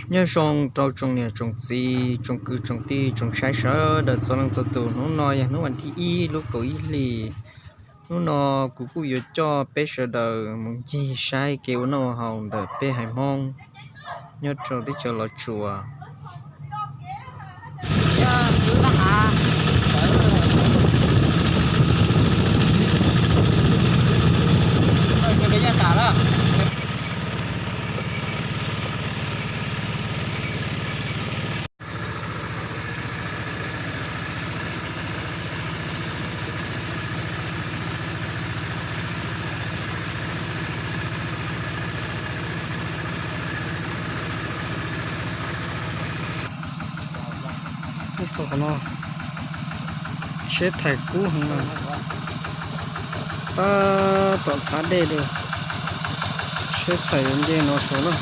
Nyob zoo rau tsoom niam tsoom txiv, tsoom kwv tsoom tij, tsoom saib sawv daws txhua leej txhua tus. Hnub no yog hnub vas thib ib lub kaum ib hlis. Hnub no kuv kuj yuav coj peb sawv daws mus ncig saib kev ua noj ua haus ntawm peb haiv Hmoob nyob rau teb chaws Los Tsuas. Txog qhov no, tsheb thaij kub heev na, tab tom txhav dej li. Tsheb thaij yuav nce no saud na.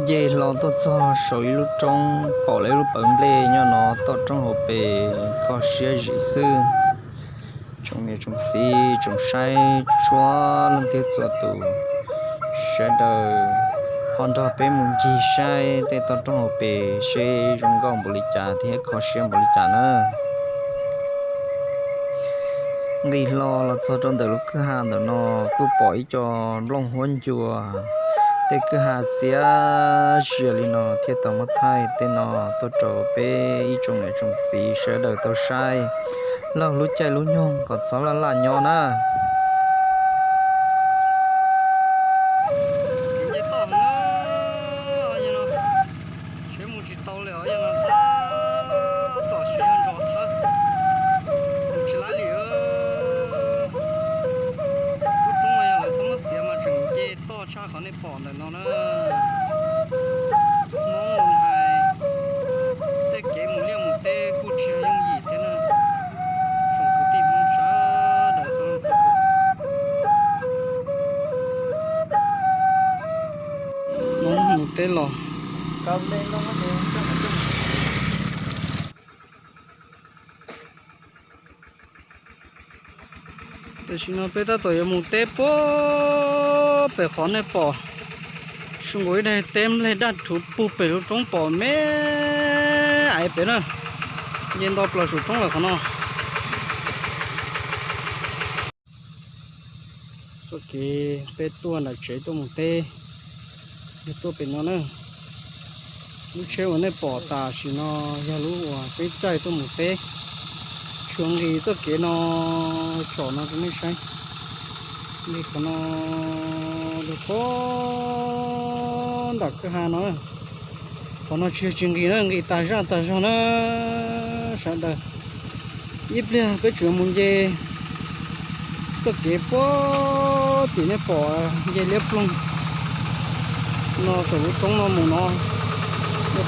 Nce hlo tuaj txog saum ib lub roob, pom lawv ib lub pawg nplej nyob no toj roob hauv pes, kho siab zim xwb. Tsoom niam tsoom txiv tsoom saib txhua leej txhua tus, sawv daws ho nrog peb mus ncig saib tej toj roob hauv pes seb zoo nkauj npaum li cas thiab kho siab npaum li cas na. Nqis hlo los txog rau ntawm lub kwj ha ntawm no, kuj pom ib co nplooj huab ncua, tej kwj ha txias zias li no thiaj tau muab thaij tej no tuaj rau peb ib tsoom niam tsoom txiv sawv daws tau saib laug lub caij lub nyoog kom txhob laj laj nyob na. Tsheb mus tsis tau li os, yog no tab tom siav ntsos thawb, mus tsis laib li. Lub roob no yog lawv txhob muab txiav mas tseem nce toj tshaj qhov nej pom ntawm no na. Hmoob mus hais, tej kev mus liaj mus teb kuj tsis yooj yim thiab na. Tsoom kwv tij Hmoob sawv daws txhua leej txhua tus, Hmoob mus teb los. Tam sim no peb tab tom yuav mus teb puag pem qhov nej pom su nkaus ib daig teb nplej daj rhuv puag pem lub roob pom me aiv pem na. Nce nto plaws saum roob lawm qhov no. Txoj kev peb tuaj nram tsev tuaj mus teb yog tuaj pem no na. Lub tsheb uas nej pom tam sim no yog lub uas peb caij tuaj mus teb. Tshuav nqis txoj kev no tsom no rau nej saib. Nqis qhov no rau puag nram kwj ha no. Qhov no tsis yog tsis nqis na, nqis tas zaj tas zog na sawv daws. Ib pliag peb tseem mus nce txoj kev puag tim nej pom nce liab ploog no saum lub roob no mus no,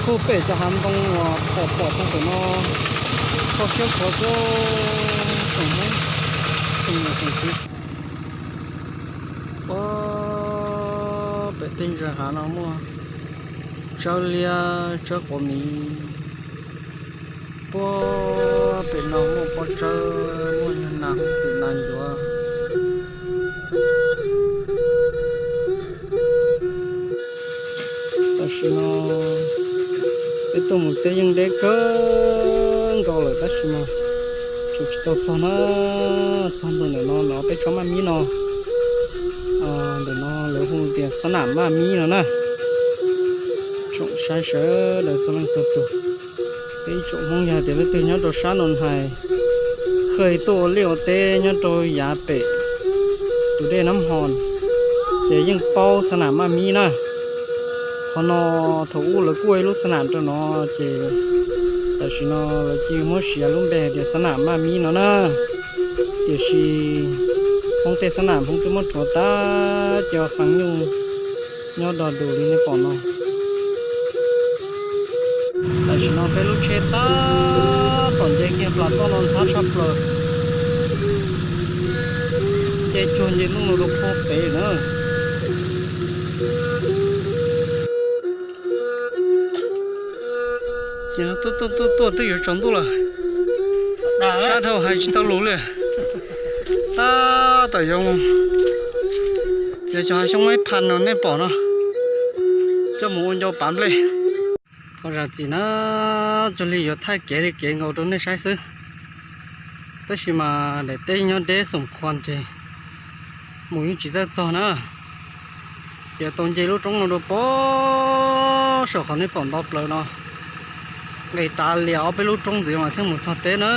puag pem cov hav ntoo uas pom pom puag pem no, kho siab khuav xwb tsoom Hmoob tsoom niam tsoom txiv. Puag pem tej ntsa hav no muaj tsawb liab tsawb quav miv. Puag pem no muaj pob tsawb, muaj nyuag nas hub tim nas ncuav. Tam sim no peb tuaj mus teb yeej deb kawg nkaus lawm tab sis mas tseem tsis tau txog na. Txog ntawm no lawv peb tsob maj mib no, ntawm no lawv hu tias xab nam maj mib no na. Tsoom saib sawv daws txhua leej txhua tus, peb ib tsoom Hmoob yog tias leej twg nyob rau sab no hais, Koj tuaj ua liaj ua teb nyob rau yav pem tus dej Nab Hos, ces yeej paub xab nam maj mib na. Qhov no thaum ub lawv kuj ua ib lub xab nam rau no, ces tam sim no lawv cia muab siv lub npe hais tias xab nam maj mib no na. Tiam sis Hmoob tej xab nam Hmoob twb muab rhuav tag, ces ua qee nyuj nyob do dus li nej pom no. Tam sim no peb lub tsheb tab tom nce kiag plas toj no ntxhab tshaj plaws, nce cuag nce ntuj no rau puag pem na. Ces no tuaj tuaj tuaj tuaj twb yuav tsaus ntuj lawm, sab dhau hais tsis tau lus li. Tab tom yuav mus txiav xyoo hav xyoob maib phas no nej pom no, coj mus ua ncau pav nplej. Thov zam txim na, cuag li yuav thaij kev li kev nkaus rau nej saib xwb, tab sis mas daim teb nyob deb xoom qhuas ces mus yeej tsis txawj txog na. Ces tau nce lub roob no rau pem saum qhov nej pom nto plaws no, nqis tas lias ob peb lub roob ntxiv mas thiaj mus txog teb na.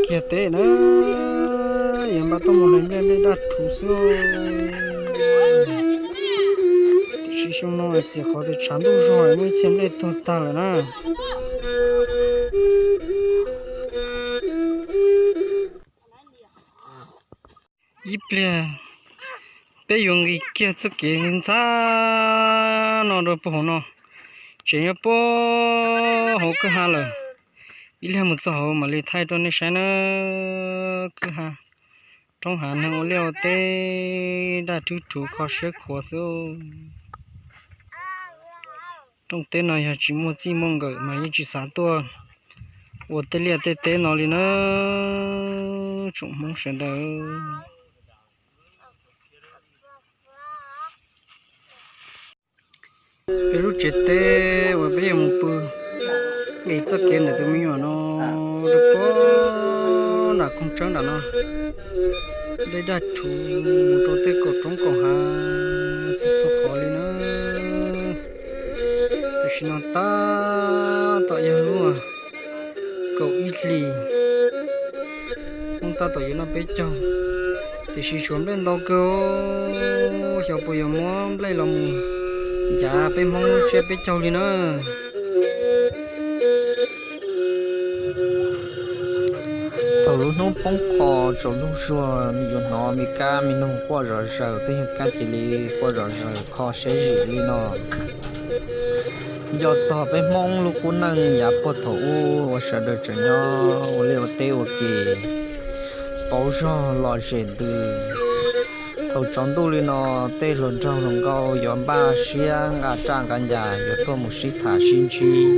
Kiag teb na, yuav npaj tuaj mus hlais nplej, nplej daj rhuv xwb. Tiam sis xyoo no xiam qhov tias tshav ntuj zog muaj ib txhia nplej tuag tag lawm na. Ib pliag peb yuav nqis kiag txoj kev ntxhab no rau puag hauv no, tseem yuav puag hauv kwj ha lawm. Ib pliag mus txog hauv mam li thaij rau nej saib na. Kwj ha, roob hav neeg ua liaj ua teb daj rhuv rhuv kho siab khuav xwb. Rooj teb no yog tsis muaj txij muaj nkawm mas yeej tsis xav tuaj ua tej liaj tej teb no li na, tsoom Hmoob sawv daws. Peb lub tsev teb uas peb yuav mus pw, nqis txoj kev ntawm tus me nyuam no rau puag nram koog tsawb nram no, dej daj rhuv mus rau tej kaum roob kaum hav txhua txhua qhov li na. Tam sim no tab tom yog lub kaum ib hlis, Hmoob tab tom yuav noj peb caug, tiam sis tshuav nplej ntau kawg, xyov puas yuav muab nplej los mus ncav peb Hmoob lub tsiab peb caug li na. Thaum lub hnub poob qho tsaus ntuj zuag, yuav hnov me kab me noog quaj zom zaws, tej nyuag kab cia li quaj zom zaws kho siab zim li no. Nco txog peb Hmoob lub qub neej yav puag thaum ub uas sawv daws tseem nyob ua liaj ua teb ua ke, pauv zog lom zem ntws. Thaum tsaus ntuj li no, tej hluas nraug hluas nkauj yuav npaj siab nqa raj nqa ncas yuav tuaj mus sib tham sib ntsib.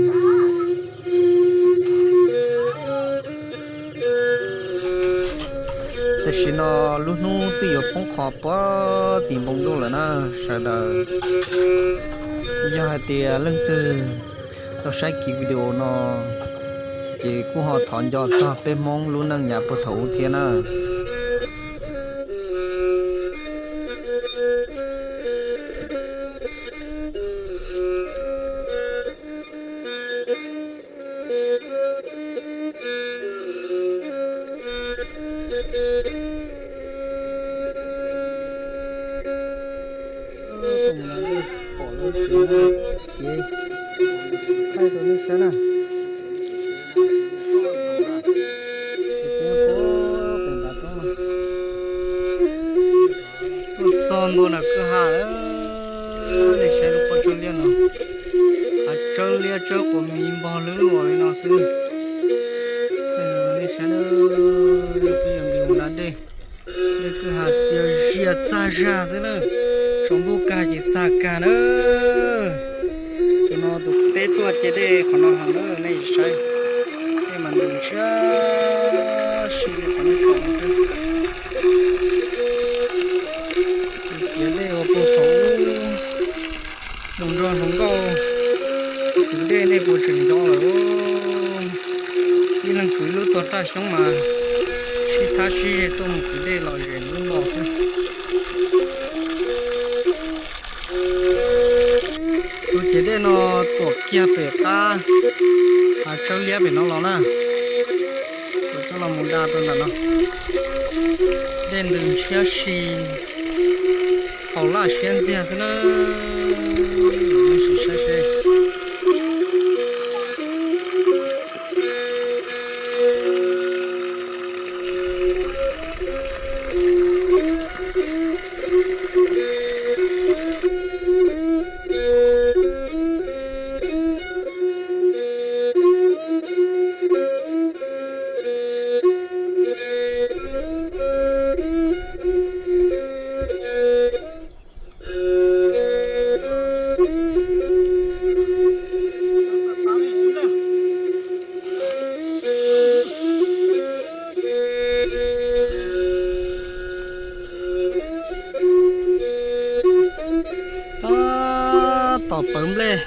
Tam sim no lub hnub twb yuav poob qho puag tim npoo ntuj lawm na sawv daws. Yog hais tias leej twg tau saib kiv video no, ces kuj ho thov nco txog peb Hmoob lub neej yav puag thaum ub thiab na. Pom lawv kev, thaij rau nej saib na. Tuaj txog ntua nram kwj ha lawm, nej saib lub pob tsuas liaj no, hav tsawb liab tsawb quas mis npog lwb luam li no xwb. Nej saib, peb yuav nqis mus da dej, dej kwj ha txias zi. Yog txag zag xwb na, tsaus ntuj kag ces txag kag na. Tus no tus peb tuaj cia dej qhov no heev na, nej saib, dej mas ntshiab si li qhov nej pom no xwb. Tus ciav dej uas puag thaum ub zoo nrog hluas nkauj kwv dej nej puas tseem nco lawm? Ib leeg kwv lub tuag raj xyoob mas sib thab sib ze tuaj mus kwv dej los zem lub no xwb. Tus ciav dej no tuam kiag pem qab hav tsawb liab pem no los na. Kuv coj los mus da rau ntawm no. Dej ntws ntshiab si, haus laj siab ntxiag xwb na. Nej sim saib seb. Tab tom pawv nplej,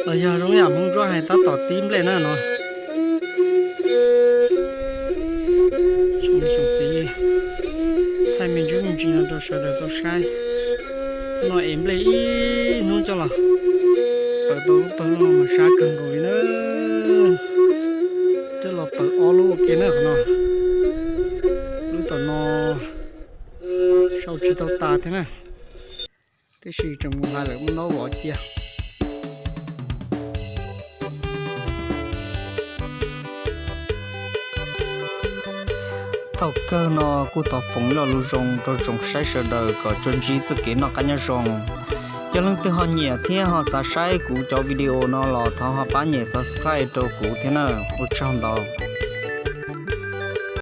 los yog zoo yam Hmoob Ntsuab hais tab tom tib nplej na no. Xyoo txiv thaij me ntsis me ntsis no rau sawv daws tau saib. No es nplej ib hnub coj los pawv tau lub pawg no mas sab kawg nkaus li na. Coj los pawv ob lub ua ke na qhov no. Lub tom no sau tsis tau tas thiab na. Tiam sis tseem mus hais lawm muab ntaub vov cia. Thaum kawg no kuj thov foom ib lo lus zoo rau tsoom saib sawv daws kom tsuas ntsib txoj kev noj qab nyob zoo. Yog leej twg ho nyiam thiab ho xav saib kuv cov video no los thov ho pab nyem subscribe rau kuv thiab na. Ua tsaug ntau.